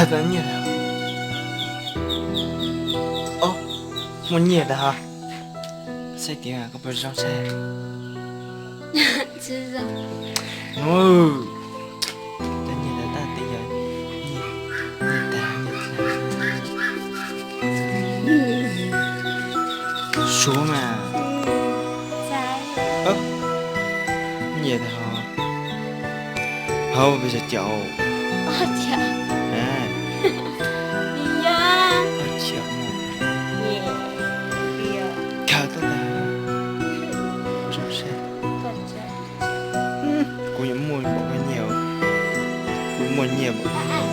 Tau nyiaj os, muaj nyiaj tag ho. Saib kiag koj puas zoo saib. Tau nyiaj tag tab sis yog nyiaj, nyiaj tag nyiaj tag. Suav mas. Nyiaj tag ho. Hauv pes tsawg cawm? Ob cawm. Khaws tau tag. Zoo saib. Kuv yuav muaj npaum koj nyiaj, kuv muaj nyiaj npaum.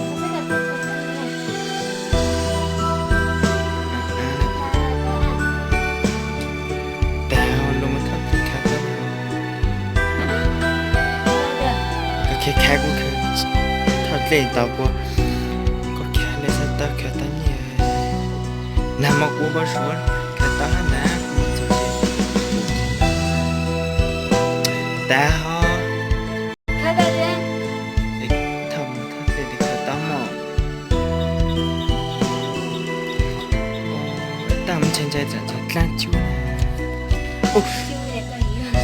Tag lus mas thauj dlej khaws tau. Koj khaws khaws kuv khaws, thauj dlej tau puas? Koj khaws li xav tau khaws tau nyiaj. Nag hmo kuv pab suav khaws tau hab ntag. Tag ho. Thauj mus thauj dlej khaws tau mog. Tag mus ntshai ntshai tsam ntshav dlaab cub na.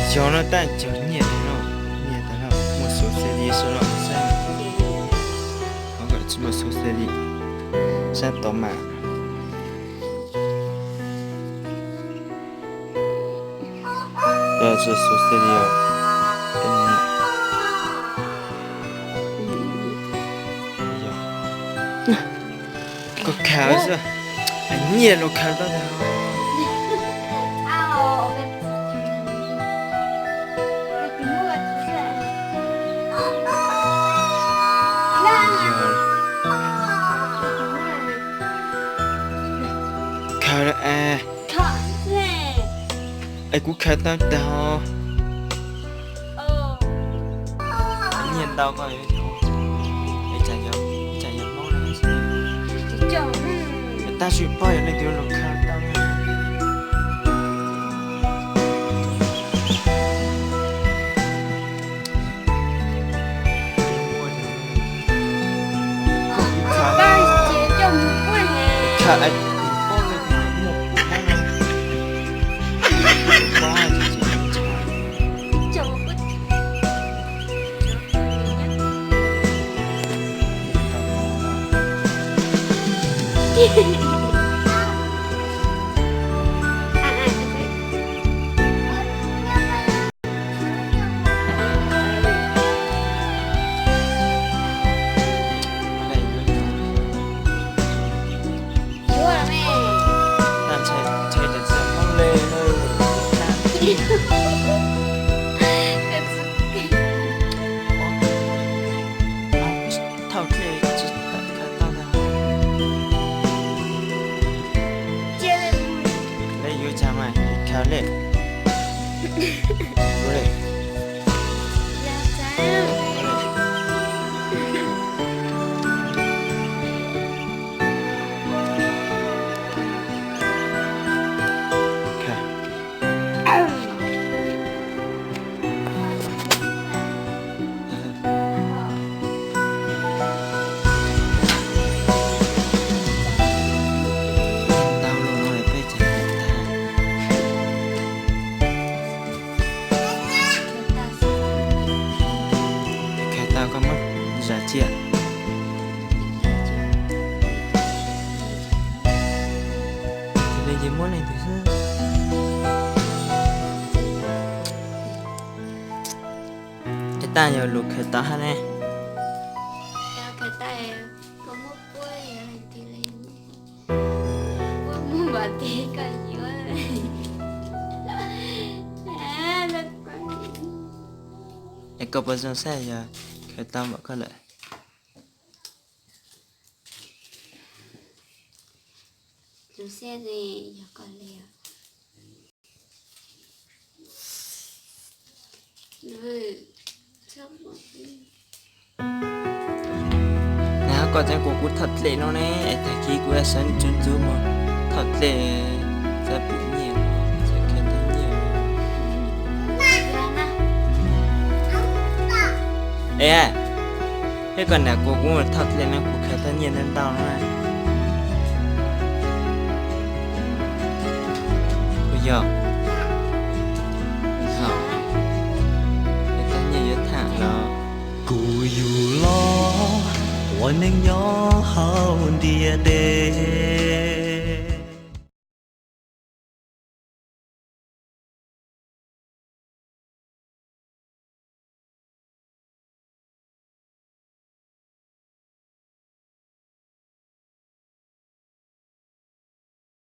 Xyov no tab cov nyiaj tag no, nyiaj tag no muaj xuv xes li sab no saib. Tsis muaj xuv xes li, sab tod mas. Xuv xes li os. Koj khaws xwb, nyiaj los khaws tau tag. Khaws es, es kuv khaws tau tag. Nyiaj ntau koj, ib tsam yog Hmoob, tab sis pog yog leej twg los khaws tau. Thauj dlej tsis tau khaws tau ntag. Lawv yuav cas mas khaws li. Khaws tau koj muab zam cia. Tus li ces muab leej twg xwb. Ces tab yog lus khaws tau hab ne. Es koj puas zoo saib yog khaws tau npaum koj lawm? Nag koj tseem kuv kuv thauj dlej no ne, es tag kis kuv yuav sawv ntxov ntxov mus thauj dlej, xav pum nyiaj, xav khaws tau nyiaj. Es, Thiab koj nram kuv kuv mus thauj tle no kuv khaws tau nyiaj ntau ntau na. Kuv yog, tau nyiaj yuav tham los. Kuv yug los ua neej nyob hauv ntiaj teb,